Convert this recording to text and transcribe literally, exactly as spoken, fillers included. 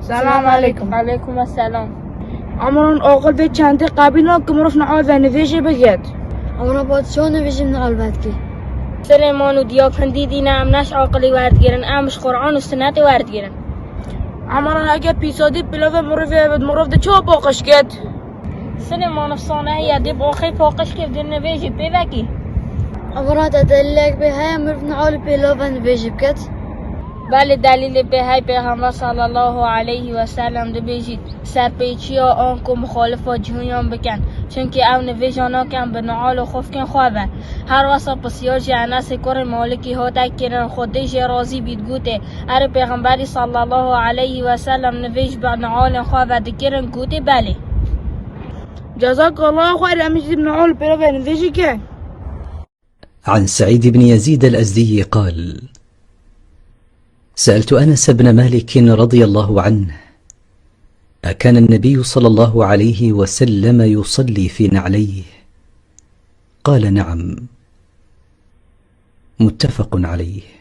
Selam aleykum. Aleykum selam. Amran aqil vê çendê qebîl nake mirov nial ve nivêjê biket. Amran padşah nivêjê nial vedike. Silêman û diya hindî dîne em neş aqilî werdigirin, em ji Qur'an û Sunnetê werdigirin. Amran heke pîsadî pilavê mirovê hebit, mirov di çawa paqij ket? Silêman efsane heye, dê bi axê paqij kir, dê nivêjê pê vekî. Amran te delîlek bê heye, mirov nial û pilavê nivêjê biket? Belê, delîlê pê hey, Pêxember sallallahu aleyhi ve sellem dibêjît, serpêçiya an ku muxalifa cihûyan bikin, çunkî ew nivêja nakin bi nial û xofkên xwe ve. Her wesa pisyar ji Enesê kurê Malikî hate kirin, Xwedê jê razî bît, gotê, erê, Pêxemberî sallallahu aleyhi ve sellem nivêj bi nialên xwe ve dikirin, gotê, belê. Cezakallahu xeyr, em jî bi nial û pilavê nivêjê ke. عن سعيد بن يزيد الأزدي قال: سألت أنس بن مالك رضي الله عنه: أكان النبي صلى الله عليه وسلم يصلي في نعليه؟ قال: نعم. متفق عليه.